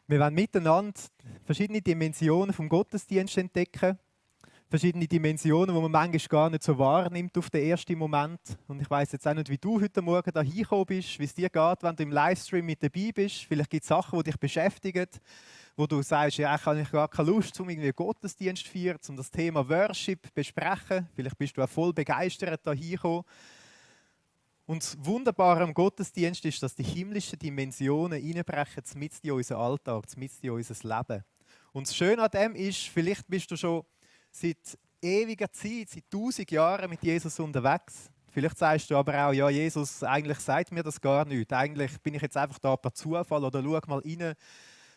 Wir wollen miteinander verschiedene Dimensionen vom Gottesdienst entdecken. Verschiedene Dimensionen, die man manchmal gar nicht so wahrnimmt auf den ersten Moment. Und ich weiss jetzt auch nicht, wie du heute Morgen da hingekommen bist, wie es dir geht, wenn du im Livestream mit dabei bist. Vielleicht gibt es Sachen, die dich beschäftigen, wo du sagst, ja, ich habe gar keine Lust, um irgendwie Gottesdienst zu feiern, um das Thema Worship zu besprechen. Vielleicht bist du auch voll begeistert da hingekommen. Und das Wunderbare am Gottesdienst ist, dass die himmlischen Dimensionen reinbrechen, mitten in unseren Alltag, mitten in unser Leben. Und das Schöne an dem ist, vielleicht bist du schon seit ewiger Zeit, seit 1000 Jahren mit Jesus unterwegs. Vielleicht sagst du aber auch, ja, Jesus, eigentlich sagt mir das gar nicht. Eigentlich bin ich jetzt einfach da per Zufall oder schau mal rein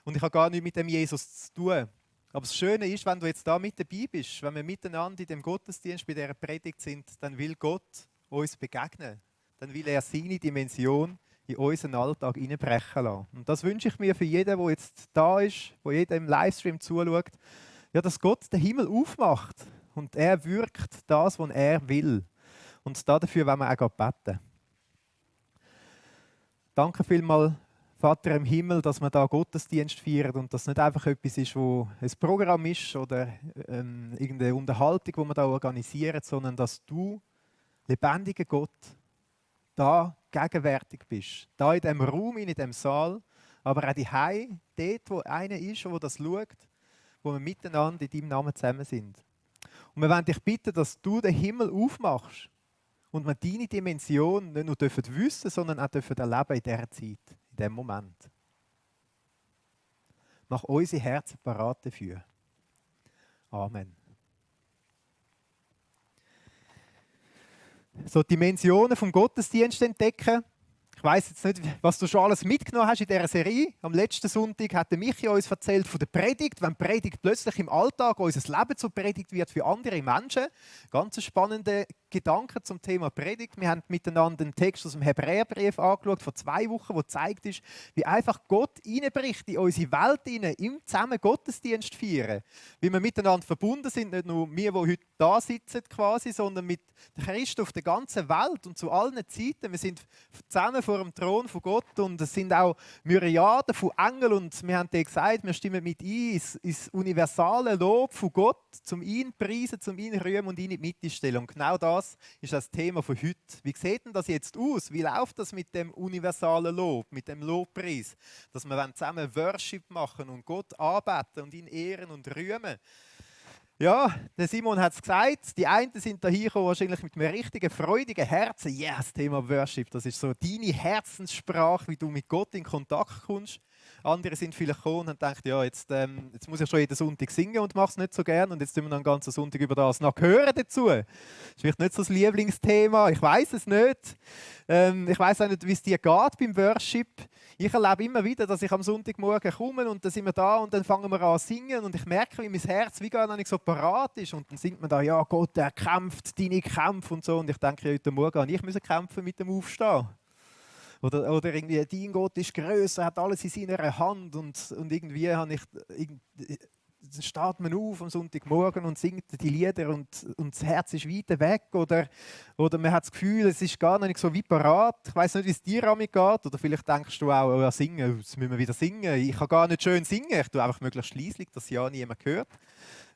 und ich habe gar nichts mit dem Jesus zu tun. Aber das Schöne ist, wenn du jetzt da mit dabei bist, wenn wir miteinander in dem Gottesdienst bei dieser Predigt sind, dann will Gott uns begegnen. Dann will er seine Dimension in unseren Alltag hineinbrechen lassen. Und das wünsche ich mir für jeden, der jetzt da ist, der jeden im Livestream zuschaut, ja, dass Gott den Himmel aufmacht und er wirkt das, was er will. Und dafür wollen wir auch beten. Danke vielmals, Vater im Himmel, dass wir da Gottesdienst feiern und das nicht einfach etwas ist, wo ein Programm ist oder irgendeine Unterhaltung, die wir da organisieren, sondern dass du, lebendiger Gott, da gegenwärtig bist. Da in diesem Raum, in diesem Saal, aber auch daheim, dort, wo einer ist, der das schaut, wo wir miteinander in deinem Namen zusammen sind. Und wir wollen dich bitten, dass du den Himmel aufmachst und wir deine Dimension nicht nur wissen, sondern auch erleben in dieser Zeit, in diesem Moment. Mach unsere Herzen parat dafür. Amen. So Dimensionen vom Gottesdienst entdecken. Ich weiss jetzt nicht, was du schon alles mitgenommen hast in dieser Serie. Am letzten Sonntag hat Michi uns erzählt von der Predigt, wenn Predigt plötzlich im Alltag unser Leben zur Predigt wird für andere Menschen. Ganz spannende Gedanken zum Thema Predigt. Wir haben miteinander einen Text aus dem Hebräerbrief angeschaut, vor 2 Wochen, der zeigt ist, wie einfach Gott reinbricht in unsere Welt hinein, im zusammen Gottesdienst feiern. Wie wir miteinander verbunden sind, nicht nur wir, die heute da sitzen quasi, sondern mit Christen auf der ganzen Welt und zu allen Zeiten. Wir sind zusammen vor dem Thron von Gott und es sind auch Myriaden von Engeln und wir haben dir gesagt, wir stimmen mit ein ins universale Lob von Gott, zum ihn preisen, zum ihn rühmen und ihn in die Mitte stellen. Und genau das ist das Thema von heute. Wie sieht denn das jetzt aus? Wie läuft das mit dem universalen Lob, mit dem Lobpreis? Dass wir zusammen Worship machen und Gott anbeten und ihn ehren und rühmen. Ja, der Simon hat es gesagt, die einen sind da hingekommen wahrscheinlich mit einem richtigen, freudigen Herzen. Ja, das Thema Worship, das ist so deine Herzenssprache, wie du mit Gott in Kontakt kommst. Andere sind vielleicht gekommen und haben gedacht, ja, jetzt muss ich schon jeden Sonntag singen und mache es nicht so gern und jetzt tun wir noch einen ganzen Sonntag über das noch hören dazu. Das ist vielleicht nicht so das Lieblingsthema, ich weiß es nicht. Ich weiß auch nicht, wie es dir geht beim Worship. Ich erlebe immer wieder, dass ich am Sonntagmorgen komme und dann sind wir da und dann fangen wir an zu singen und ich merke, wie mein Herz wie gar noch nicht so parat ist und dann singt man da, ja Gott, er kämpft deine Kämpfe und so und ich denke, ja, heute Morgen ich musste kämpfen mit dem Aufstehen. Oder irgendwie, dein Gott ist grösser, hat alles in seiner Hand und irgendwie habe ich, dann steht man auf am Sonntagmorgen und singt die Lieder und das Herz ist weit weg oder man hat das Gefühl, es ist gar nicht so wie parat. Ich weiss nicht, wie es dir damit geht oder vielleicht denkst du auch, oh, ja, singen, jetzt müssen wir wieder singen. Ich kann gar nicht schön singen, ich tue einfach möglichst leise, dass ja niemand hört.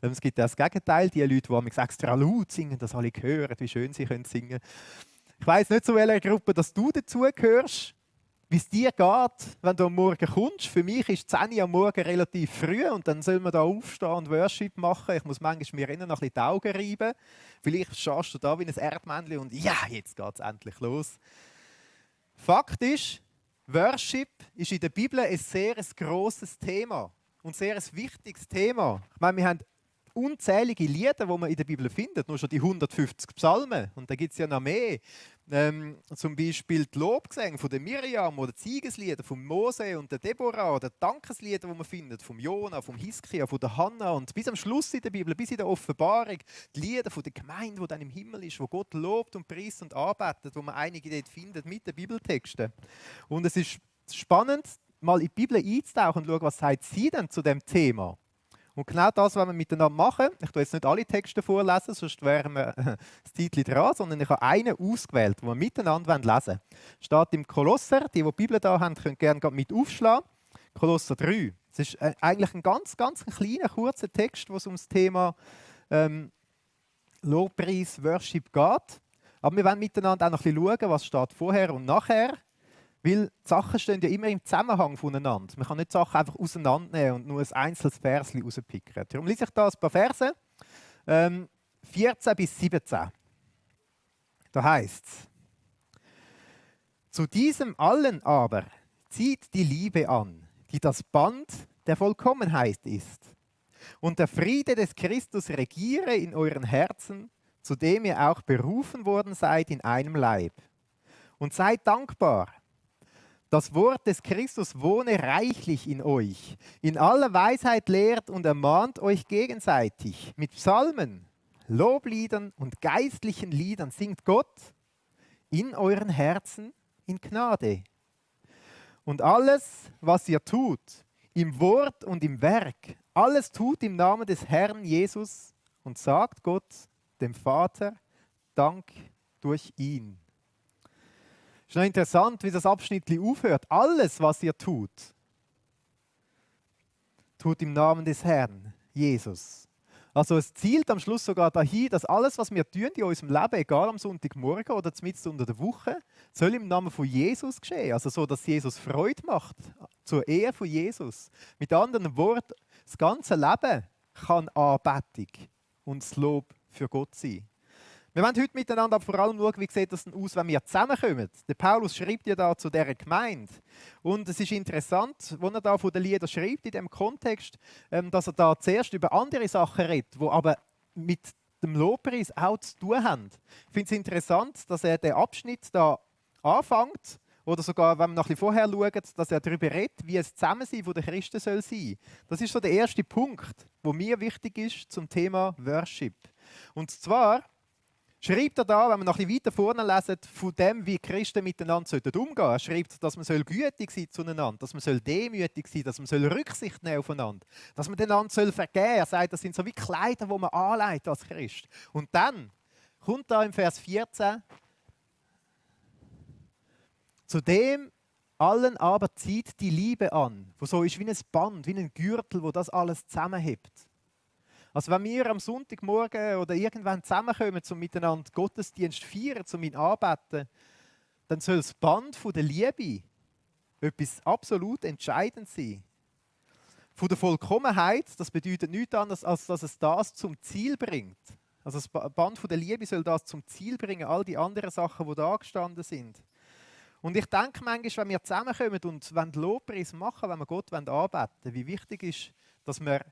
Es gibt auch das Gegenteil, die Leute, die extra laut singen, dass alle hören, wie schön sie können singen. Ich weiss nicht, zu welcher Gruppe dass du dazugehörst, wie es dir geht, wenn du am Morgen kommst. Für mich ist 10 Uhr am Morgen relativ früh und dann soll man da aufstehen und Worship machen. Ich muss manchmal mir innen noch ein bisschen die Augen reiben. Vielleicht stehst du da wie ein Erdmännchen und ja, jetzt geht es endlich los. Fakt ist, Worship ist in der Bibel ein sehr grosses Thema und sehr ein wichtiges Thema. Ich meine, wir haben unzählige Lieder, die man in der Bibel findet, nur schon die 150 Psalmen. Und da gibt es ja noch mehr. Zum Beispiel die Lobgesänge von der Miriam oder die Siegeslieder von Mose und der Deborah oder die Dankeslieder, die man findet, vom Jona, vom Hiskia, von der Hanna und bis am Schluss in der Bibel, bis in der Offenbarung, die Lieder von der Gemeinde, die dann im Himmel ist, wo Gott lobt und preist und arbeitet, wo man einige dort findet mit den Bibeltexten. Und es ist spannend, mal in die Bibel einzutauchen und schauen, was sagt sie denn zu dem Thema. Und genau das wollen wir miteinander machen. Ich tue jetzt nicht alle Texte vorlesen, sonst wären wir das Zeitchen dran, sondern ich habe einen ausgewählt, den wir miteinander lesen wollen. Steht im Kolosser, die Bibel da haben, können gerne mit aufschlagen. Kolosser 3. Es ist eigentlich ein ganz kleiner, kurzer Text, wo es um das Thema Lobpreis, Worship geht. Aber wir wollen miteinander auch noch ein bisschen schauen, was steht vorher und nachher. Weil die Sachen stehen ja immer im Zusammenhang voneinander. Man kann nicht Sachen einfach auseinandernehmen und nur ein einzelnes Versli rauspicken. Darum lese ich da ein paar Verse. 14 bis 17. Da heißt es: Zu diesem allen aber zieht die Liebe an, die das Band der Vollkommenheit ist. Und der Friede des Christus regiere in euren Herzen, zu dem ihr auch berufen worden seid in einem Leib. Und seid dankbar. Das Wort des Christus wohne reichlich in euch. In aller Weisheit lehrt und ermahnt euch gegenseitig. Mit Psalmen, Lobliedern und geistlichen Liedern singt Gott in euren Herzen in Gnade. Und alles, was ihr tut, im Wort und im Werk, alles tut im Namen des Herrn Jesus und sagt Gott, dem Vater, Dank durch ihn. Es ist noch interessant, wie das Abschnitt aufhört. Alles, was ihr tut, tut im Namen des Herrn, Jesus. Also es zielt am Schluss sogar dahin, dass alles, was wir tun in unserem Leben, egal am Sonntagmorgen oder mitten unter der Woche, soll im Namen von Jesus geschehen. Also so, dass Jesus Freude macht, zur Ehre von Jesus. Mit anderen Worten, das ganze Leben kann Anbetung und das Lob für Gott sein. Wir wollen heute miteinander vor allem schauen, wie sieht das denn aus, wenn wir zusammenkommen. Der Paulus schreibt ja da zu dieser Gemeinde. Und es ist interessant, wenn er da von den Liedern schreibt, in dem Kontext, dass er da zuerst über andere Sachen redet, die aber mit dem Lobpreis auch zu tun haben. Ich finde es interessant, dass er den Abschnitt da anfängt, oder sogar, wenn wir noch ein bisschen vorher schauen, dass er darüber redet, wie es Zusammensein der Christen soll sein. Das ist so der erste Punkt, der mir wichtig ist zum Thema Worship. Und zwar schreibt er da, wenn wir noch ein bisschen weiter vorne lesen, von dem, wie Christen miteinander umgehen sollten. Er schreibt, dass man gütig sein zueinander, dass man demütig sein, dass man Rücksicht nehmen aufeinander, dass man einander vergeben soll. Er sagt, das sind so wie Kleider, die man anlegt als Christ. Und dann kommt da im Vers 14, zu dem allen aber zieht die Liebe an, wo so ist wie ein Band, wie ein Gürtel, wo das alles zusammenhebt. Also wenn wir am Sonntagmorgen oder irgendwann zusammenkommen, um miteinander Gottesdienst zu feiern, um ihn anzubeten, dann soll das Band von der Liebe etwas absolut entscheidend sein. Von der Vollkommenheit, das bedeutet nichts anderes, als dass es das zum Ziel bringt. Also das Band von der Liebe soll das zum Ziel bringen, all die anderen Sachen, die da gestanden sind. Und ich denke manchmal, wenn wir zusammenkommen und wenn Lobpreis machen, wenn wir Gott anbeten, wie wichtig ist, dass wir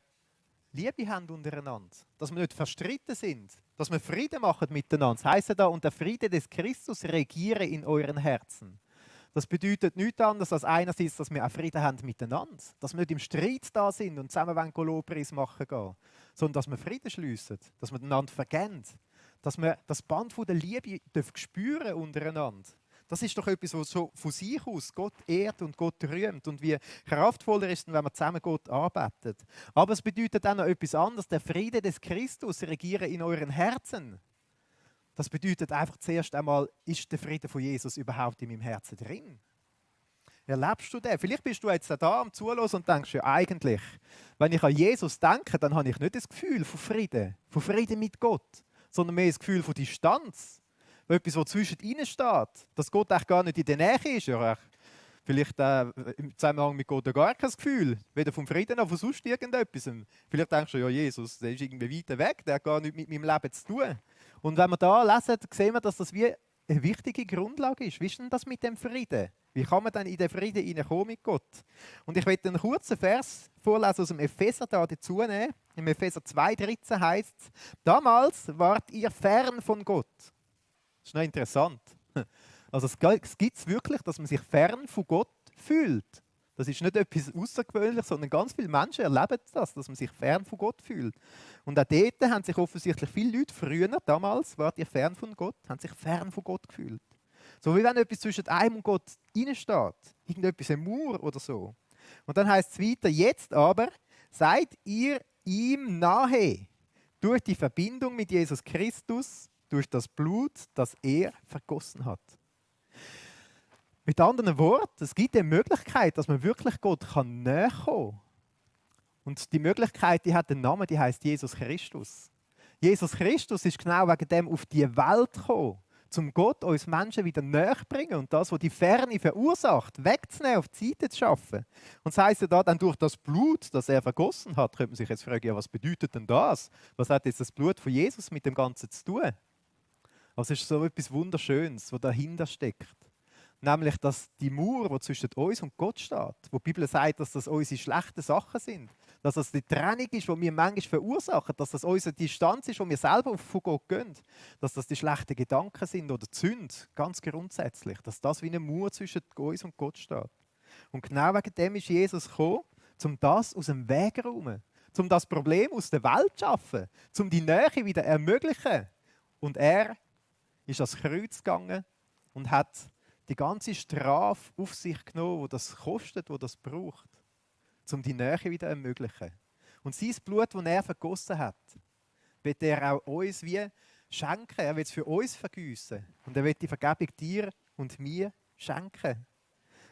Liebe haben untereinander, dass wir nicht verstritten sind, dass wir Frieden machen miteinander. Das heisst da, und der Friede des Christus regiere in euren Herzen. Das bedeutet nichts anderes als einerseits, dass wir auch Frieden haben miteinander, dass wir nicht im Streit da sind und zusammen Lobpreis machen gehen, sondern dass wir Frieden schliessen, dass wir einander vergeben, dass wir das Band von der Liebe spüren untereinander. Das ist doch etwas, was so von sich aus Gott ehrt und Gott rühmt und wie kraftvoller ist, wenn man zusammen Gott arbeitet. Aber es bedeutet auch noch etwas anderes. Der Friede des Christus regiere in euren Herzen. Das bedeutet einfach zuerst einmal, ist der Friede von Jesus überhaupt in meinem Herzen drin? Erlebst du den? Vielleicht bist du jetzt da am Zuhören und denkst, ja eigentlich, wenn ich an Jesus denke, dann habe ich nicht das Gefühl von Frieden mit Gott, sondern mehr das Gefühl von Distanz. Etwas, was zwischen ihnen steht, dass Gott eigentlich gar nicht in der Nähe ist. Ja, vielleicht im Zusammenhang mit Gott gar kein Gefühl, weder vom Frieden noch von sonst irgendetwas. Vielleicht denkst du, ja, Jesus, der ist irgendwie weiter weg, der hat gar nichts mit meinem Leben zu tun. Und wenn wir da lesen, sehen wir, dass das wie eine wichtige Grundlage ist. Wie ist denn das mit dem Frieden? Wie kann man dann in den Frieden hineinkommen mit Gott? Und ich möchte einen kurzen Vers vorlesen aus dem Epheser da dazu nehmen. Im Epheser 2,13 heißt es: Damals wart ihr fern von Gott. Das ist noch interessant. Also es gibt es wirklich, dass man sich fern von Gott fühlt. Das ist nicht etwas Außergewöhnliches, sondern ganz viele Menschen erleben das, dass man sich fern von Gott fühlt. Und auch dort haben sich offensichtlich viele Leute früher, damals, wart ihr fern von Gott, haben sich fern von Gott gefühlt. So wie wenn etwas zwischen einem und Gott reinsteht. Irgendetwas, ein Mauer oder so. Und dann heißt es weiter: Jetzt aber seid ihr ihm nahe durch die Verbindung mit Jesus Christus, durch das Blut, das er vergossen hat. Mit anderen Worten, es gibt eine Möglichkeit, dass man wirklich Gott näher kommen kann. Und die Möglichkeit, die hat einen Namen, die heißt Jesus Christus. Jesus Christus ist genau wegen dem auf die Welt gekommen, um Gott uns Menschen wieder näher zu bringen und das, was die Ferne verursacht, wegzunehmen, auf die Seite zu schaffen. Und das heisst ja da dann durch das Blut, das er vergossen hat, könnte man sich jetzt fragen, ja, was bedeutet denn das? Was hat jetzt das Blut von Jesus mit dem Ganzen zu tun? Also es ist so etwas Wunderschönes, was dahinter steckt. Nämlich, dass die Mauer, die zwischen uns und Gott steht, wo die Bibel sagt, dass das unsere schlechten Sachen sind, dass das die Trennung ist, die wir manchmal verursachen, dass das unsere Distanz ist, die wir selber von Gott gehen, dass das die schlechten Gedanken sind oder die Sünde, ganz grundsätzlich, dass das wie eine Mauer zwischen uns und Gott steht. Und genau wegen dem ist Jesus gekommen, um das aus dem Weg zu räumen, um das Problem aus der Welt zu schaffen, um die Nähe wieder zu ermöglichen. Und er ist ans Kreuz gegangen und hat die ganze Strafe auf sich genommen, die das kostet, die das braucht, um die Nähe wieder zu ermöglichen. Und sein Blut, das er vergossen hat, wird er auch uns wie schenken. Er wird es für uns vergießen. Und er wird die Vergebung dir und mir schenken.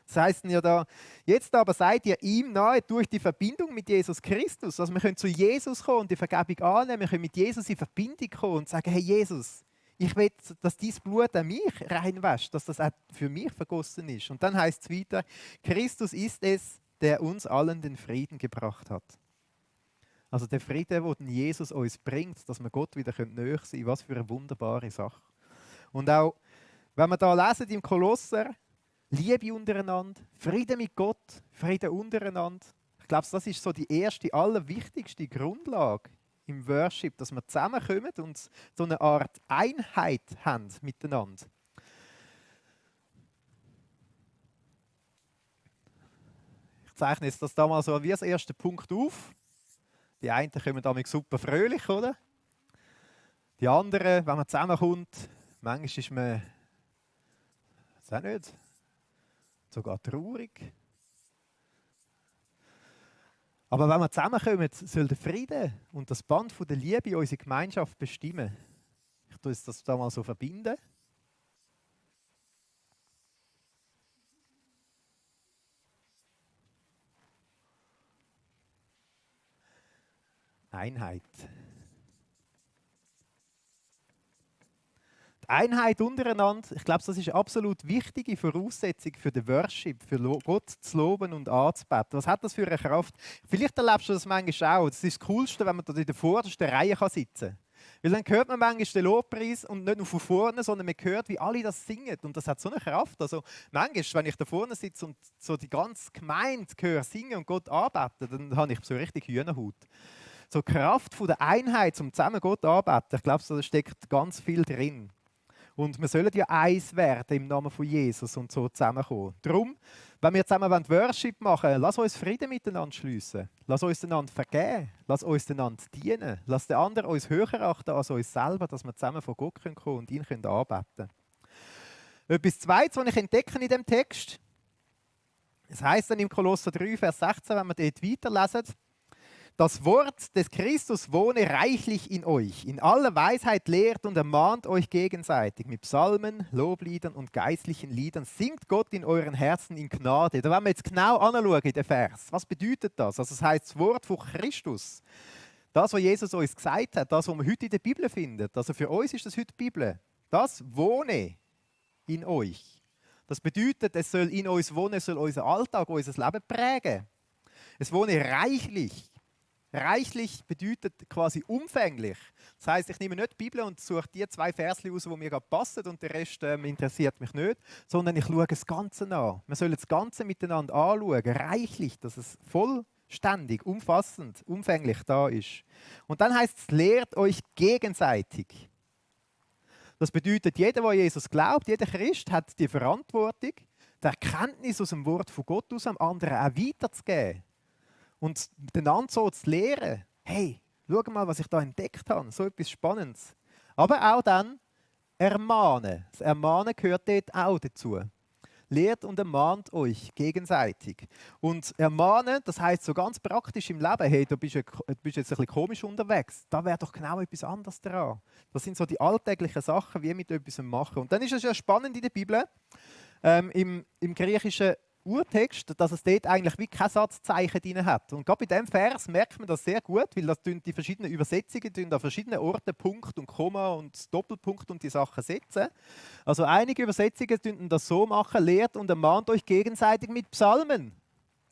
Das heisst ja da, jetzt aber seid ihr ihm nahe durch die Verbindung mit Jesus Christus. Also wir können zu Jesus kommen und die Vergebung annehmen. Wir können mit Jesus in Verbindung kommen und sagen, hey Jesus, ich will, dass dein Blut an mich reinwäscht, dass das auch für mich vergossen ist. Und dann heißt es weiter, Christus ist es, der uns allen den Frieden gebracht hat. Also der Friede, den Jesus uns bringt, dass wir Gott wieder näher sein können. Was für eine wunderbare Sache. Und auch, wenn wir da lesen im Kolosser, Liebe untereinander, Friede mit Gott, Friede untereinander. Ich glaube, das ist so die erste, allerwichtigste Grundlage im Worship, dass wir zusammenkommen und so eine Art Einheit haben miteinander. Ich zeichne jetzt das da mal so wie als ersten Punkt auf. Die einen kommen damit super fröhlich, oder? Die anderen, wenn man zusammenkommt, manchmal ist man, weiß auch nicht, sogar traurig. Aber wenn wir zusammenkommen, soll der Friede und das Band von der Liebe unsere Gemeinschaft bestimmen. Ich tue das da mal so verbinden. Einheit. Die Einheit untereinander, ich glaube, das ist eine absolut wichtige Voraussetzung für den Worship, für Gott zu loben und anzubeten. Was hat das für eine Kraft? Vielleicht erlebst du das manchmal auch. Das ist das Coolste, wenn man da in der vordersten Reihe sitzen kann. Weil dann hört man manchmal den Lobpreis und nicht nur von vorne, sondern man hört, wie alle das singen. Und das hat so eine Kraft. Also manchmal, wenn ich da vorne sitze und so die ganze Gemeinde höre singen und Gott anbeten, dann habe ich so richtig Hühnerhaut. So die Kraft von der Einheit, um zusammen Gott anzubeten, ich glaube, da steckt ganz viel drin. Und wir sollen ja eins werden im Namen von Jesus und so zusammenkommen. Darum, wenn wir zusammen Worship machen wollen, lass uns Frieden miteinander schliessen. Lass uns einander vergeben. Lass uns einander dienen. Lass den anderen uns höher achten als uns selber, dass wir zusammen vor Gott kommen können und ihn anbeten können. Etwas Zweites, was ich entdecke in diesem Text, es heisst dann im Kolosser 3, Vers 16, wenn wir dort weiterlesen, das Wort des Christus wohne reichlich in euch, in aller Weisheit lehrt und ermahnt euch gegenseitig mit Psalmen, Lobliedern und geistlichen Liedern. Singt Gott in euren Herzen in Gnade. Da wollen wir jetzt genau anschauen in den Vers. Was bedeutet das? Also das heisst das Wort von Christus. Das, was Jesus uns gesagt hat, das, was wir heute in der Bibel finden. Also für uns ist das heute die Bibel. Das wohne in euch. Das bedeutet, es soll in uns wohnen, es soll unseren Alltag, unser Leben prägen. Es wohne reichlich. Reichlich bedeutet quasi umfänglich. Das heisst, ich nehme nicht die Bibel und suche die 2 Versli aus, die mir gerade passen und der Rest interessiert mich nicht, sondern ich schaue das Ganze an. Wir sollen das Ganze miteinander anschauen, reichlich, dass es vollständig, umfassend, umfänglich da ist. Und dann heisst es, lehrt euch gegenseitig. Das bedeutet, jeder, der Jesus glaubt, jeder Christ hat die Verantwortung, die Erkenntnis aus dem Wort von Gott aus am anderen auch weiterzugeben. Und miteinander so zu lehren, hey, schau mal, was ich da entdeckt habe, so etwas Spannendes. Aber auch dann ermahnen. Das Ermahnen gehört dort auch dazu. Lehrt und ermahnt euch gegenseitig. Und ermahnen, das heisst so ganz praktisch im Leben, hey, du bist jetzt ein bisschen komisch unterwegs, da wäre doch genau etwas anderes dran. Das sind so die alltäglichen Sachen, wie wir mit etwas machen. Und dann ist es ja spannend in der Bibel, im Griechischen Urtext, dass es dort eigentlich wie kein Satzzeichen drin hat. Und gerade bei diesem Vers merkt man das sehr gut, weil das die verschiedenen Übersetzungen an verschiedenen Orten Punkt und Komma und Doppelpunkt und die Sachen setzen. Also einige Übersetzungen tun das so machen: Lehrt und ermahnt euch gegenseitig mit Psalmen,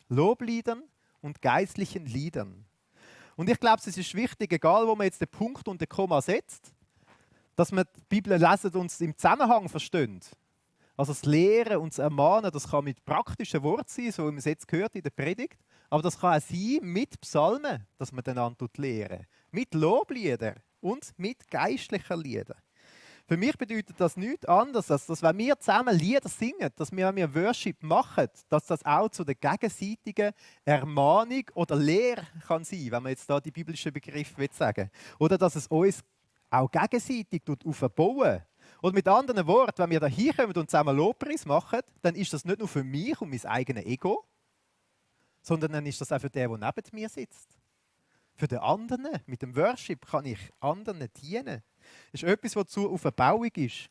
Lobliedern und geistlichen Liedern. Und ich glaube, es ist wichtig, egal wo man jetzt den Punkt und den Komma setzt, dass man die Bibel lesen und es im Zusammenhang versteht. Also das Lehren und das Ermahnen, das kann mit praktischen Worten sein, so wie man es jetzt gehört in der Predigt. Aber das kann auch sein mit Psalmen, dass man einander lehren. Mit Lobliedern und mit geistlichen Liedern. Für mich bedeutet das nichts anderes, als dass wenn wir zusammen Lieder singen, dass wir, wenn wir Worship machen, dass das auch zu der gegenseitigen Ermahnung oder Lehre kann sein, wenn man jetzt da die biblischen Begriffe sagen will. Oder dass es uns auch gegenseitig aufbauen. Und mit anderen Worten, wenn wir da hinkommen und zusammen Lobpreis machen, dann ist das nicht nur für mich und mein eigenes Ego, sondern dann ist das auch für den, der neben mir sitzt. Für den anderen. Mit dem Worship kann ich anderen dienen. Das ist etwas, was zur Auferbauung ist.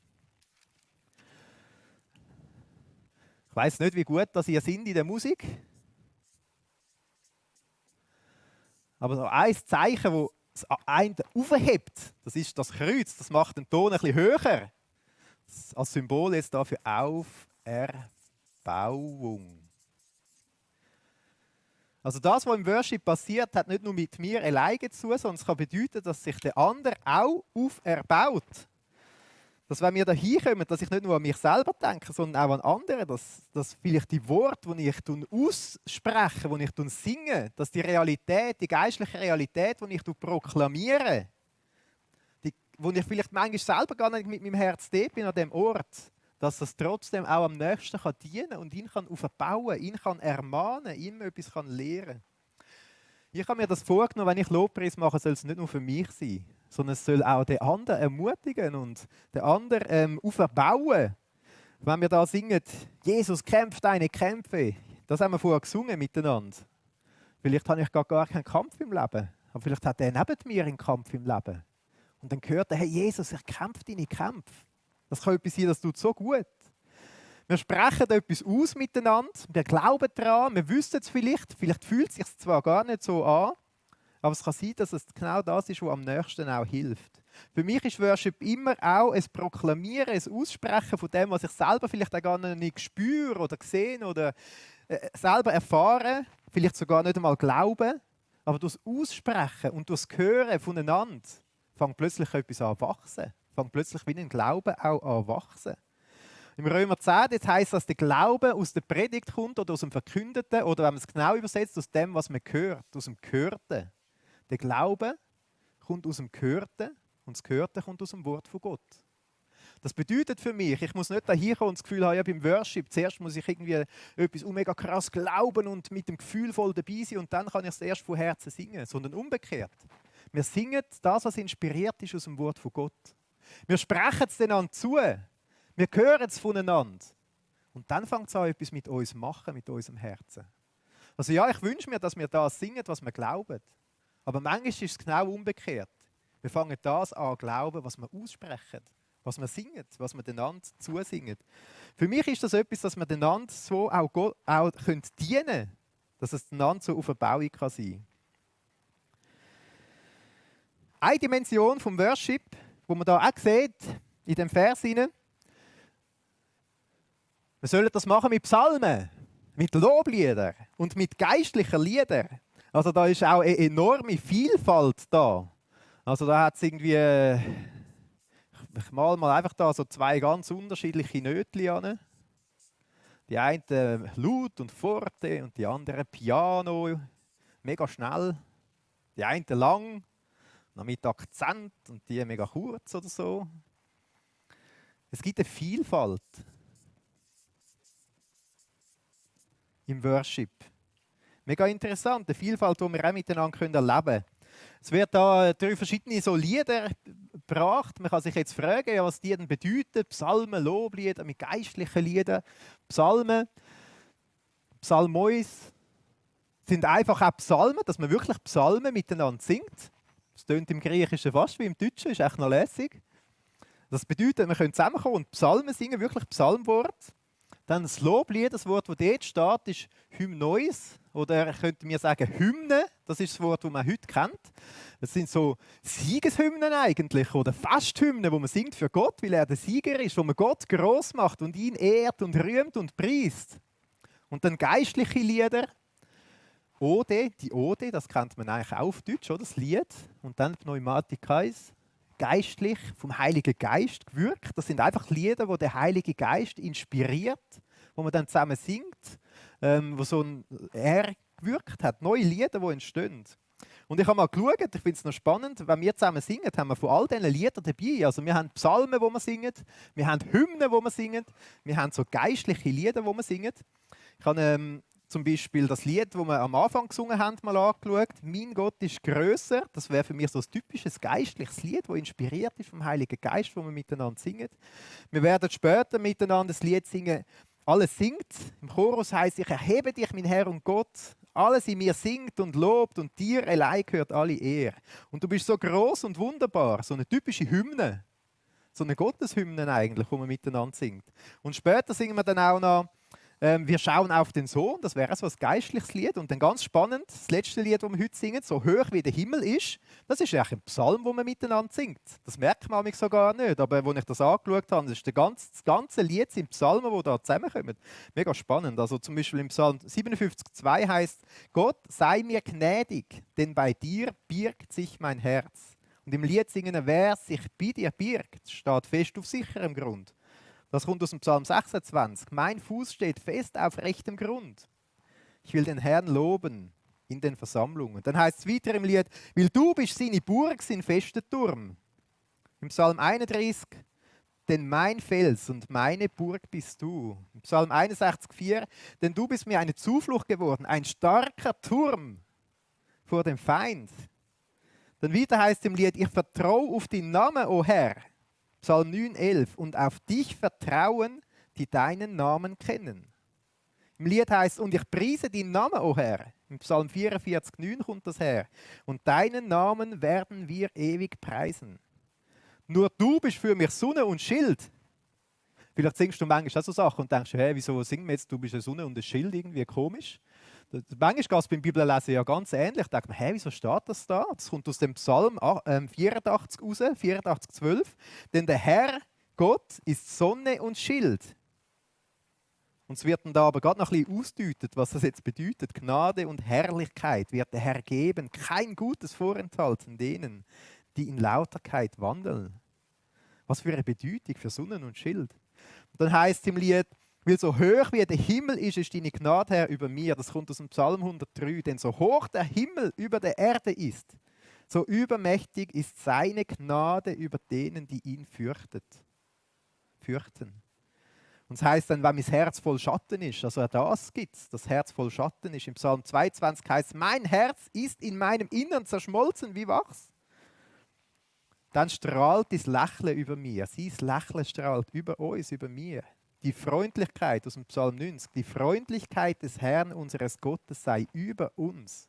Ich weiss nicht, wie gut dass ihr seid in der Musik. Aber so ein Zeichen, das das eine aufhebt, das ist das Kreuz. Das macht den Ton ein bisschen höher. Als Symbol jetzt da für Auferbauung. Also das, was im Worship passiert, hat nicht nur mit mir alleine zu tun, sondern es kann bedeuten, dass sich der andere auch auferbaut. Dass wenn wir da hinkommen, dass ich nicht nur an mich selber denke, sondern auch an andere, dass vielleicht die Worte, die ich ausspreche, die ich singe, dass die Realität, die geistliche Realität, die ich proklamiere, wo ich vielleicht manchmal selber gar nicht mit meinem Herz dort bin an dem Ort, dass das trotzdem auch am Nächsten kann dienen und ihn kann aufbauen, ihn kann ermahnen, ihm etwas kann lehren. Ich habe mir das vorgenommen, wenn ich Lobpreis mache, soll es nicht nur für mich sein, sondern es soll auch den anderen ermutigen und den anderen aufbauen. Wenn wir da singen, Jesus kämpft deine Kämpfe, das haben wir vorher gesungen miteinander. Vielleicht habe ich gar keinen Kampf im Leben, aber vielleicht hat der neben mir einen Kampf im Leben. Und dann hört er, hey Jesus, er kämpft deine Kämpfe. Das kann etwas sein, das tut so gut. Wir sprechen etwas aus miteinander, wir glauben daran, wir wissen es vielleicht fühlt es sich zwar gar nicht so an, aber es kann sein, dass es genau das ist, was am nächsten auch hilft. Für mich ist Worship immer auch ein Proklamieren, ein Aussprechen von dem, was ich selber vielleicht auch gar nicht spüre oder sehe oder selber erfahre, vielleicht sogar nicht einmal glaube, aber durch das Aussprechen und durch das Hören voneinander fängt plötzlich etwas an zu wachsen. Fängt plötzlich wie ein Glaube auch an zu wachsen. Im Römer 10 jetzt heisst das, dass der Glaube aus der Predigt kommt oder aus dem Verkündeten oder wenn man es genau übersetzt, aus dem, was man hört, aus dem Gehörten. Der Glaube kommt aus dem Gehörten und das Gehörte kommt aus dem Wort von Gott. Das bedeutet für mich, ich muss nicht da hinkommen und das Gefühl haben, ja, beim Worship, zuerst muss ich irgendwie etwas mega krass glauben und mit dem Gefühl voll dabei sein und dann kann ich es erst von Herzen singen, sondern umgekehrt. Wir singen das, was inspiriert ist aus dem Wort von Gott. Wir sprechen es einander zu. Wir hören es voneinander. Und dann fängt es an, etwas mit uns zu machen, mit unserem Herzen. Also ja, ich wünsche mir, dass wir das singen, was wir glauben. Aber manchmal ist es genau umgekehrt. Wir fangen das an zu glauben, was wir aussprechen, was wir singen, was wir einander zusingen. Für mich ist das etwas, dass wir einander so auch dienen können, dass es einander so auf eine Bauung kann sein. Eine Dimension vom Worship, wo man da auch sieht, in dem Vers hinein, wir sollen das machen mit Psalmen, mit Lobliedern und mit geistlichen Liedern. Also da ist auch eine enorme Vielfalt da. Also da hat es irgendwie, ich mal einfach da so zwei ganz unterschiedliche Nötchen an. Die einen laut und forte und die anderen Piano, mega schnell. Die einen lang, noch mit Akzent und die mega kurz oder so. Es gibt eine Vielfalt im Worship. Mega interessant, eine Vielfalt, die wir auch miteinander erleben können. Es wird da 3 verschiedene so Lieder gebracht. Man kann sich jetzt fragen, ja, was die denn bedeuten. Psalmen, Loblieder mit geistlichen Liedern. Psalmen, Psalmois sind einfach auch Psalmen, dass man wirklich Psalmen miteinander singt. Das tönt im Griechischen fast wie im Deutschen, ist echt noch lässig. Das bedeutet, wir können zusammenkommen und Psalmen singen, wirklich Psalmwort. Dann das Loblied, das Wort, das dort steht, ist Hymnois. Oder könnte mir sagen Hymne. Das ist das Wort, das man heute kennt. Das sind so Siegeshymnen eigentlich oder Festhymnen, wo man singt für Gott, weil er der Sieger ist, wo man Gott groß macht und ihn ehrt und rühmt und preist. Und dann geistliche Lieder. Ode, die Ode, das kennt man eigentlich auch auf Deutsch, oder? Das Lied. Und dann Pneumatikais, geistlich, vom Heiligen Geist gewirkt. Das sind einfach Lieder, wo der Heilige Geist inspiriert, wo man dann zusammen singt, wo so ein er gewirkt hat. Neue Lieder, die entstehen. Und ich habe mal geschaut, ich finde es noch spannend, wenn wir zusammen singen, haben wir von all diesen Liedern dabei. Also wir haben Psalmen, die wir singen, wir haben Hymnen, die wir singen, wir haben so geistliche Lieder, die wir singen. Ich habe zum Beispiel das Lied, das wir am Anfang gesungen haben, mal angeschaut. «Mein Gott ist grösser». Das wäre für mich so ein typisches geistliches Lied, das inspiriert ist vom Heiligen Geist, das wir miteinander singen. Wir werden später miteinander das Lied singen «Alles singt». Im Chorus heisst «Ich erhebe dich, mein Herr und Gott». Alles in mir singt und lobt und dir allein gehört alle Ehre. Und du bist so groß und wunderbar, so eine typische Hymne. So eine Gotteshymne eigentlich, die man miteinander singt. Und später singen wir dann auch noch «Wir schauen auf den Sohn», das wäre so ein geistliches Lied. Und dann ganz spannend, das letzte Lied, das wir heute singen, «So hoch wie der Himmel ist», das ist eigentlich ein Psalm, den man miteinander singt. Das merkt man so gar nicht, aber als ich das angeschaut habe, das ist das ganze Lied sind Psalmen, die da zusammenkommen. Mega spannend. Also zum Beispiel im Psalm 57,2 heißt: «Gott, sei mir gnädig, denn bei dir birgt sich mein Herz.» Und im Lied singen, «Wer sich bei dir birgt, steht fest auf sicherem Grund.» Das kommt aus dem Psalm 26. «Mein Fuß steht fest auf rechtem Grund. Ich will den Herrn loben in den Versammlungen.» Dann heißt es weiter im Lied: «Weil du bist seine Burg, sein fester Turm.» Im Psalm 31: «Denn mein Fels und meine Burg bist du.» Im Psalm 61,4: «Denn du bist mir eine Zuflucht geworden, ein starker Turm vor dem Feind.» Dann wieder heißt es im Lied: «Ich vertraue auf den Namen, o Herr.» Psalm 9,11: «Und auf dich vertrauen, die deinen Namen kennen.» Im Lied heißt es: «Und ich preise deinen Namen, o Herr.» Im Psalm 44,9 kommt das her. «Und deinen Namen werden wir ewig preisen. Nur du bist für mich Sonne und Schild.» Vielleicht singst du manchmal auch so Sachen und denkst, hey, wieso singen wir jetzt, du bist eine Sonne und ein Schild, irgendwie komisch. Manchmal geht es beim Bibellesen ja ganz ähnlich. Ich denke mir, hey, wieso steht das da? Das kommt aus dem Psalm 84 raus, 84,12. «Denn der Herr Gott ist Sonne und Schild.» Und es wird dann da aber gerade noch ein bisschen ausdeutet, was das jetzt bedeutet. «Gnade und Herrlichkeit wird der Herr geben, kein Gutes vorenthalten denen, die in Lauterkeit wandeln.» Was für eine Bedeutung für Sonnen und Schild. Und dann heißt es im Lied: «Weil so hoch wie der Himmel ist deine Gnade, Herr, über mir.» Das kommt aus dem Psalm 103. «Denn so hoch der Himmel über der Erde ist, so übermächtig ist seine Gnade über denen, die ihn fürchten.» Und es heißt dann, wenn mein Herz voll Schatten ist, also auch das gibt es, das Herz voll Schatten ist. Im Psalm 22 heißt es: «Mein Herz ist in meinem Innern zerschmolzen wie Wachs.» Dann strahlt das Lächeln über mir. Sein Lächeln strahlt über uns, über mir. Die Freundlichkeit aus dem Psalm 90. «Die Freundlichkeit des Herrn unseres Gottes sei über uns.»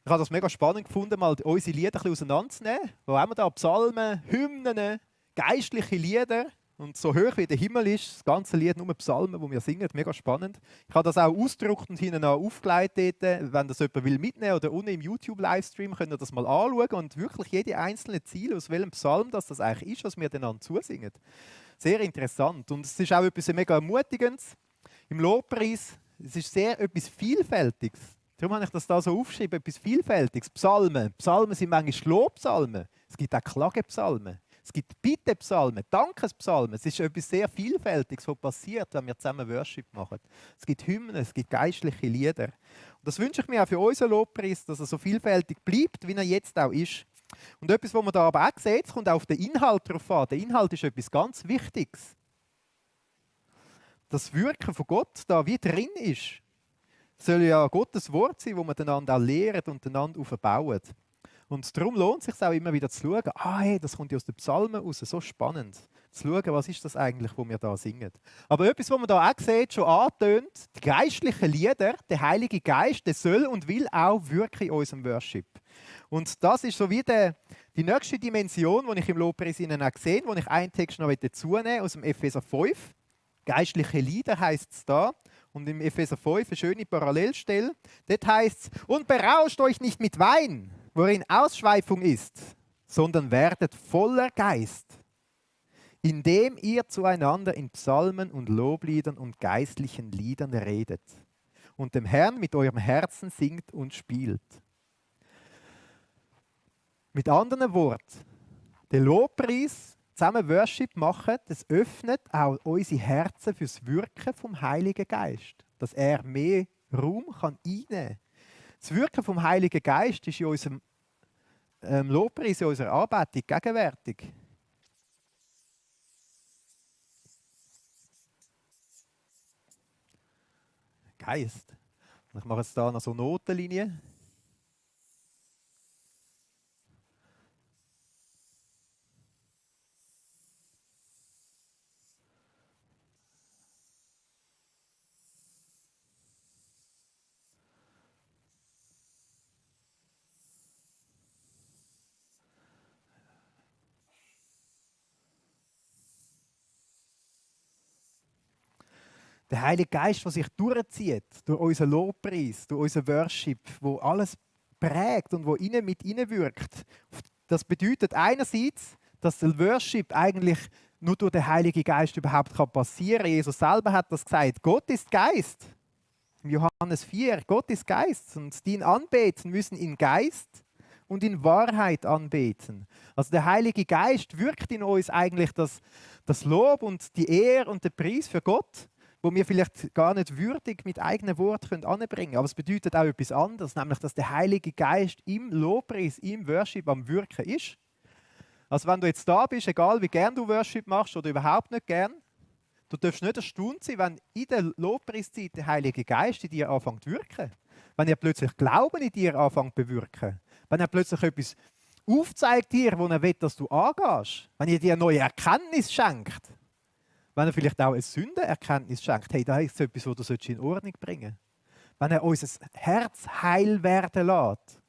Ich habe das mega spannend gefunden, mal unsere Lieder ein bisschen auseinanderzunehmen. Wo haben wir da Psalmen, Hymnen, geistliche Lieder. Und so hoch wie der Himmel ist, das ganze Lied nur Psalmen, die wir singen, mega spannend. Ich habe das auch ausgedruckt und hinten auch aufgelegt dort. Wenn das jemand will mitnehmen oder unten im YouTube-Livestream, könnt ihr das mal anschauen und wirklich jede einzelne Ziel, aus welchem Psalm das eigentlich ist, was wir einander zusingen. Sehr interessant. Und es ist auch etwas mega Ermutigendes. Im Lobpreis, es ist sehr etwas Vielfältiges. Darum habe ich das da so aufgeschrieben, etwas Vielfältiges. Psalmen. Psalmen sind manchmal Lobpsalmen. Es gibt auch Klagepsalmen. Es gibt Bittepsalmen, Dankespsalmen. Es ist etwas sehr Vielfältiges, was passiert, wenn wir zusammen Worship machen. Es gibt Hymnen, es gibt geistliche Lieder. Und das wünsche ich mir auch für unseren Lobpreis, dass er so vielfältig bleibt, wie er jetzt auch ist. Und etwas, was man da aber auch sieht, kommt auch auf den Inhalt drauf an. Der Inhalt ist etwas ganz Wichtiges. Das Wirken von Gott da wie drin ist, soll ja Gottes Wort sein, wo man einander auch lehrt und einander aufbaut. Und darum lohnt es sich auch immer wieder zu schauen, hey, das kommt ja aus den Psalmen raus, so spannend. zu schauen, was ist das eigentlich, wo wir da singen. Aber etwas, was man da auch sieht, schon antönt, die geistlichen Lieder, der Heilige Geist, der soll und will auch wirken in unserem Worship. Und das ist so wie die nächste Dimension, die ich im Lobpreis auch gesehen habe, wo ich einen Text noch dazu nehmen aus dem Epheser 5. Geistliche Lieder heisst es da. Und im Epheser 5 eine schöne Parallelstelle. Dort heißt es: Und berauscht euch nicht mit Wein, worin Ausschweifung ist, sondern werdet voller Geist, indem ihr zueinander in Psalmen und Lobliedern und geistlichen Liedern redet und dem Herrn mit eurem Herzen singt und spielt. Mit anderen Worten, der Lobpreis, zusammen Worship machen, das öffnet auch unsere Herzen fürs Wirken vom Heiligen Geist, dass er mehr Raum kann einnehmen kann. Das Wirken vom Heiligen Geist ist in unserem Lobpreis, in unserer Anbetung gegenwärtig. Geist. Ich mache jetzt hier noch so Notenlinien. Der Heilige Geist, der sich durchzieht, durch unseren Lobpreis, durch unseren Worship, wo alles prägt und wo mit wirkt. Das bedeutet einerseits, dass der Worship eigentlich nur durch den Heiligen Geist überhaupt passieren kann. Jesus selber hat das gesagt. Gott ist Geist. Im Johannes 4, Gott ist Geist. Und die ihn anbeten, müssen in Geist und in Wahrheit anbeten. Also der Heilige Geist wirkt in uns eigentlich das Lob und die Ehre und der Preis für Gott, wo wir vielleicht gar nicht würdig mit eigenen Worten anbringen können. Aber es bedeutet auch etwas anderes, nämlich, dass der Heilige Geist im Lobpreis, im Worship am Wirken ist. Also wenn du jetzt da bist, egal wie gern du Worship machst oder überhaupt nicht gern, du darfst nicht erstaunt sein, wenn in der Lobpreiszeit der Heilige Geist in dir anfängt zu wirken. Wenn er plötzlich Glauben in dir anfängt zu bewirken. Wenn er plötzlich etwas aufzeigt dir, wo er will, dass du angehst. Wenn er dir eine neue Erkenntnis schenkt. Wenn er vielleicht auch eine Sündenerkenntnis schenkt, hey, da ist etwas, das du in Ordnung bringen solltest. Wenn er unser Herz heil werden lässt.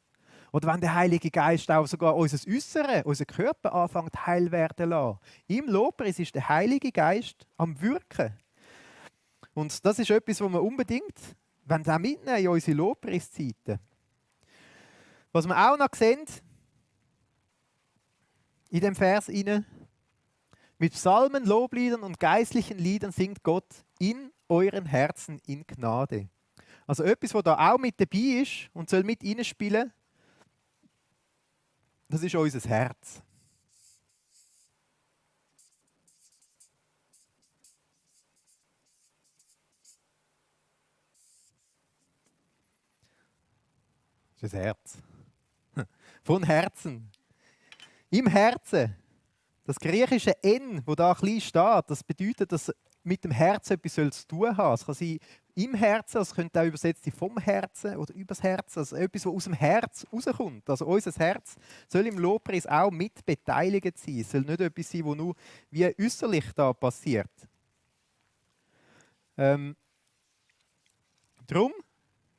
Oder wenn der Heilige Geist auch sogar unser Äußere, unser Körper anfängt heil werden lässt. Im Lobpreis ist der Heilige Geist am Wirken. Und das ist etwas, was wir unbedingt mitnehmen in unsere Lobpreiszeiten. Was wir auch noch sehen, in dem Vers hinein: Mit Psalmen, Lobliedern und geistlichen Liedern singt Gott in euren Herzen in Gnade. Also etwas, was da auch mit dabei ist und soll mit reinspielen, das ist unser Herz. Das ist das Herz. Von Herzen. Im Herzen. Das griechische N, wo da klein steht, das bedeutet, dass mit dem Herzen etwas zu tun haben. Es kann sein im Herzen, es könnte auch übersetzt sein vom Herzen oder übers Herz, also etwas, was aus dem Herz rauskommt. Also unser Herz soll im Lobpreis auch mit beteiligt sein. Es soll nicht etwas sein, was nur wie äußerlich da passiert. Darum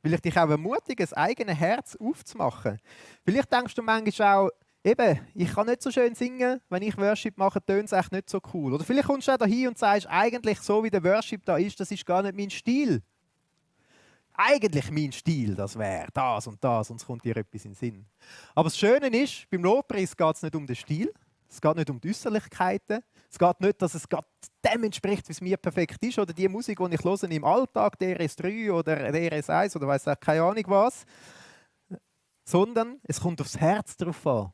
will ich dich auch ermutigen, das eigene Herz aufzumachen. Vielleicht denkst du manchmal auch, eben, ich kann nicht so schön singen, wenn ich Worship mache, tönt es echt nicht so cool. Oder vielleicht kommst du auch da hin und sagst, eigentlich so wie der Worship da ist, das ist gar nicht mein Stil. Eigentlich mein Stil, das wäre das und es kommt dir etwas in den Sinn. Aber das Schöne ist, beim Lobpreis geht es nicht um den Stil, es geht nicht um die Äußerlichkeiten, es geht nicht, dass es gerade dem entspricht, wie es mir perfekt ist, oder die Musik, die ich höre im Alltag, der RS3 oder der RS1 oder weiss auch keine Ahnung was, sondern es kommt aufs Herz drauf an.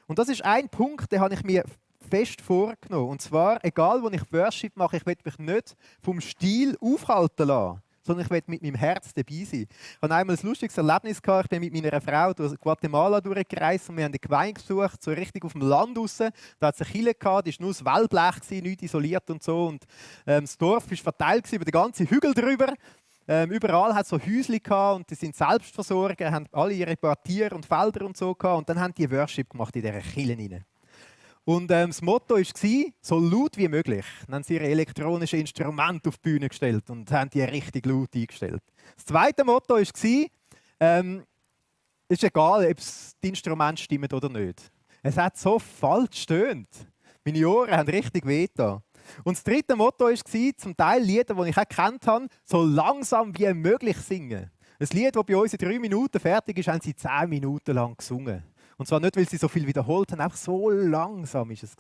Und das ist ein Punkt, den habe ich mir fest vorgenommen. Und zwar, egal wo ich Worship mache, ich will mich nicht vom Stil aufhalten lassen, sondern ich will mit meinem Herz dabei sein. Ich hatte einmal ein lustiges Erlebnis gehabt. Ich bin mit meiner Frau durch Guatemala durchgereist und wir haben eine Gemeinde gesucht, so richtig auf dem Land raus. Da hat es eine Kirche gehabt, die war nur das Wellblech, nicht isoliert und so. Und das Dorf war verteilt über den ganzen Hügel drüber. Überall hat es so Häuschen gehabt und die sind Selbstversorger, haben alle ihre Tiere und Felder und so gehabt. Und dann haben die Worship gemacht in dieser Kirche rein. Und das Motto war, so laut wie möglich. Dann haben sie ihre elektronischen Instrumente auf die Bühne gestellt und haben die richtig laut eingestellt. Das zweite Motto war, es ist egal, ob die Instrumente stimmen oder nicht. Es hat so falsch gestöhnt. Meine Ohren haben richtig wehgetan. Und das dritte Motto war, zum Teil Lieder, die ich auch gekannt habe, so langsam wie möglich singen. Ein Lied, das bei uns in 3 Minuten fertig ist, haben sie 10 Minuten lang gesungen. Und zwar nicht, weil sie so viel wiederholt haben, einfach so langsam war es.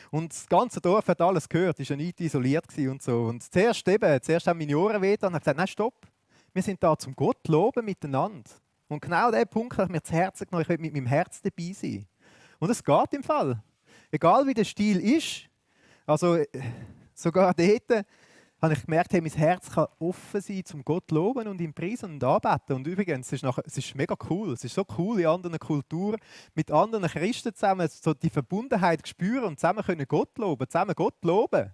Und das ganze Dorf hat alles gehört, es war ja nicht isoliert und so. Und zuerst haben meine Ohren wehgetan und haben gesagt, nein, stopp, wir sind da zum Gott loben miteinander. Und genau diesen Punkt habe ich mir zu Herzen genommen, ich will mit meinem Herz dabei sein. Und es geht im Fall. Egal wie der Stil ist, also sogar dort habe ich gemerkt, hey, mein Herz kann offen sein, zum Gott loben und ihn preisen und anbeten. Und übrigens, es ist mega cool. Es ist so cool, in anderen Kulturen mit anderen Christen zusammen so die Verbundenheit spüren und zusammen können Gott loben, zusammen Gott loben.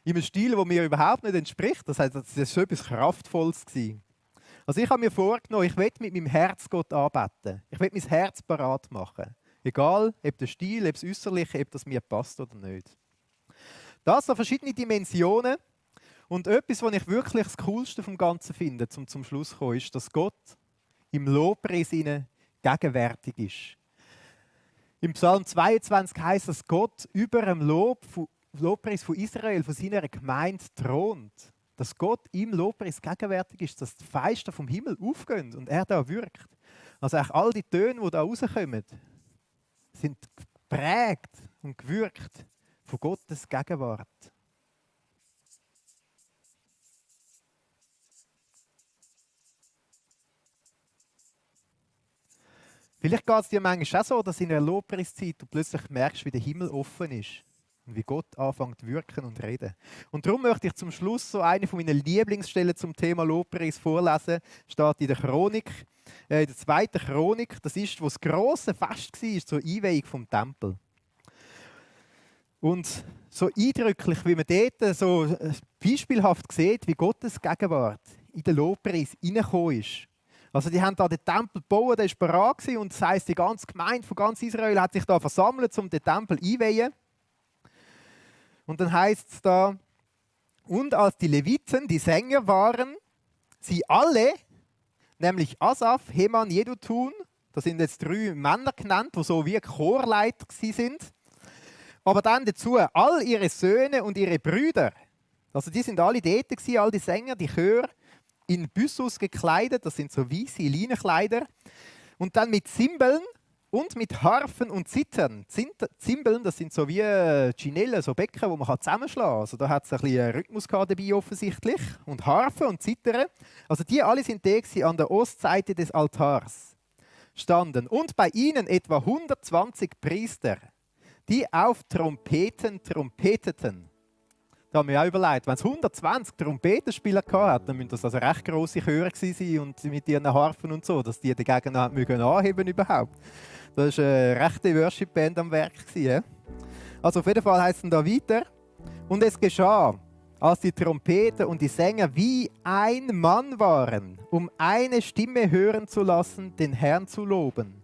In einem Stil, der mir überhaupt nicht entspricht. Das heißt, das war so etwas Kraftvolles gewesen. Also ich habe mir vorgenommen, ich will mit meinem Herz Gott anbeten. Ich will mein Herz parat machen. Egal, ob der Stil, ob das Äußerliche, ob das mir passt oder nicht. Das sind verschiedene Dimensionen. Und etwas, was ich wirklich das Coolste vom Ganzen finde, zum Schluss zu kommen, ist, dass Gott im Lobpreis gegenwärtig ist. Im Psalm 22 heißt es, dass Gott über dem Lobpreis von Israel, von seiner Gemeinde thront. Dass Gott im Lobpreis gegenwärtig ist, dass die Feister vom Himmel aufgehen und er da wirkt. Also auch all die Töne, die da rauskommen, sind geprägt und gewürgt von Gottes Gegenwart. Vielleicht geht es dir manchmal auch so, dass in einer Lobpreiszeit du plötzlich merkst, wie der Himmel offen ist und wie Gott anfängt zu wirken und reden. Und darum möchte ich zum Schluss so eine von meinen Lieblingsstellen zum Thema Lobpreis vorlesen. Steht in der Chronik, in der 2. Chronik. Das ist, wo das grosse Fest war, zur Einweihung vom Tempel. Und so eindrücklich, wie man dort so beispielhaft sieht, wie Gottes Gegenwart in den Lobpreis hineingekommen ist. Also die haben da den Tempel gebaut, der war bereit und das heisst, die ganze Gemeinde von ganz Israel hat sich da versammelt, um den Tempel einweihen. Und dann heißt es da, und als die Leviten, die Sänger waren, sie alle, nämlich Asaf, Heman, Jedutun, das sind jetzt 3 Männer genannt, die so wie Chorleiter sind, aber dann dazu all ihre Söhne und ihre Brüder, also die sind alle dort gewesen, all die Sänger, die Chöre, in Byssus gekleidet, das sind so weiße Leinenkleider, und dann mit Zimbeln und mit Harfen und Zittern. Zimbeln, das sind so wie Ginellen, so Becken, die man zusammenschlagen kann. Also da hat es ein bisschen Rhythmus dabei offensichtlich. Und Harfen und Zittern, also die alle sind da an der Ostseite des Altars standen. Und bei ihnen etwa 120 Priester, die auf Trompeten trompeteten. Da haben wir auch überlegt, wenn es 120 Trompetenspieler hatten, dann müssen das also recht grosse Chöre sein und mit ihren Harfen und so, dass die dagegen anheben überhaupt. Das war eine rechte Worship-Band am Werk. Also auf jeden Fall heisst es da weiter. Und es geschah, als die Trompeten und die Sänger wie ein Mann waren, um eine Stimme hören zu lassen, den Herrn zu loben.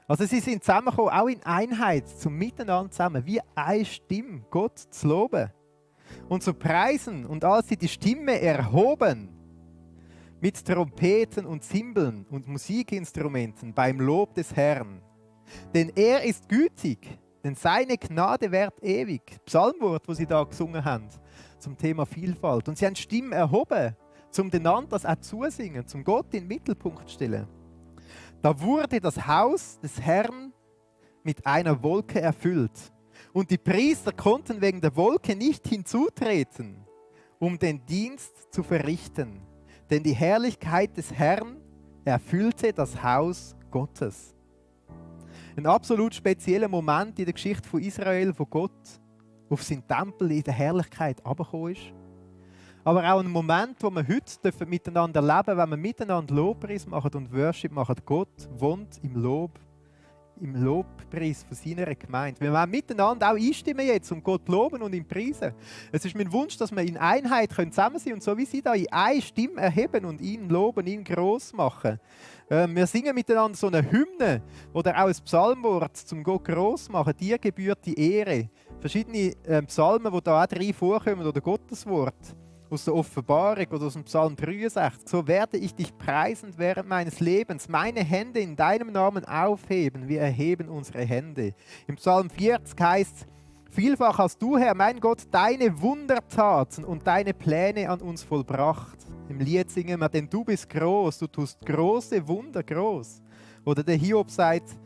Also sie sind zusammengekommen, auch in Einheit, zum Miteinander zusammen, wie eine Stimme, Gott zu loben. Und zu preisen, und als sie die Stimme erhoben, mit Trompeten und Zimbeln und Musikinstrumenten beim Lob des Herrn. Denn er ist gütig, denn seine Gnade währt ewig. Psalmwort, wo sie da gesungen haben, zum Thema Vielfalt. Und sie haben die Stimme erhoben, zum den anderen das auch zusingen, zum Gott in den Mittelpunkt stellen. Da wurde das Haus des Herrn mit einer Wolke erfüllt. Und die Priester konnten wegen der Wolke nicht hinzutreten, um den Dienst zu verrichten. Denn die Herrlichkeit des Herrn erfüllte das Haus Gottes. Ein absolut spezieller Moment in der Geschichte von Israel, wo Gott auf seinen Tempel in der Herrlichkeit herabgekommen ist. Aber auch ein Moment, wo wir heute miteinander leben, wenn wir miteinander Lobpreis machen und Worship machen. Gott wohnt im Lob, im Lobpreis von seiner Gemeinde. Wir wollen miteinander auch einstimmen jetzt und Gott loben und ihn preisen. Es ist mein Wunsch, dass wir in Einheit zusammen sein können und so wie sie da in eine Stimme erheben und ihn loben, ihn gross machen. Wir singen miteinander so eine Hymne oder auch ein Psalmwort zum Gott gross machen. Dir gebührt die Ehre. Verschiedene Psalmen, die da auch drin vorkommen oder Gotteswort aus der Offenbarung oder aus dem Psalm 63. So werde ich dich preisen während meines Lebens, meine Hände in deinem Namen aufheben. Wir erheben unsere Hände. Im Psalm 40 heißt es, vielfach hast du, Herr, mein Gott, deine Wundertaten und deine Pläne an uns vollbracht. Im Lied singen wir, denn du bist groß, du tust große Wunder groß. Oder der Hiob sagt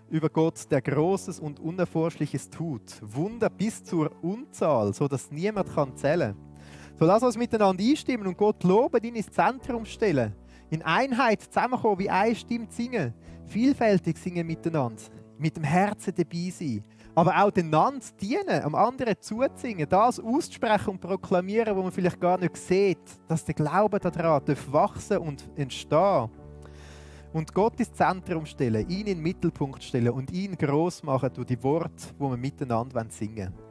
über Gott, der Großes und Unerforschliches tut. Wunder bis zur Unzahl, sodass niemand kann zählen. So lass uns miteinander einstimmen und Gott loben, ihn ins Zentrum stellen. In Einheit zusammenkommen, wie eine Stimme singen. Vielfältig singen miteinander. Mit dem Herzen dabei sein. Aber auch einander dienen, am anderen zuzusingen, das auszusprechen und proklamieren, wo man vielleicht gar nicht sieht, dass der Glaube daran wachsen und entstehen. Und Gott ins Zentrum stellen, ihn in den Mittelpunkt stellen und ihn gross machen durch die Worte, die wir miteinander singen wollen.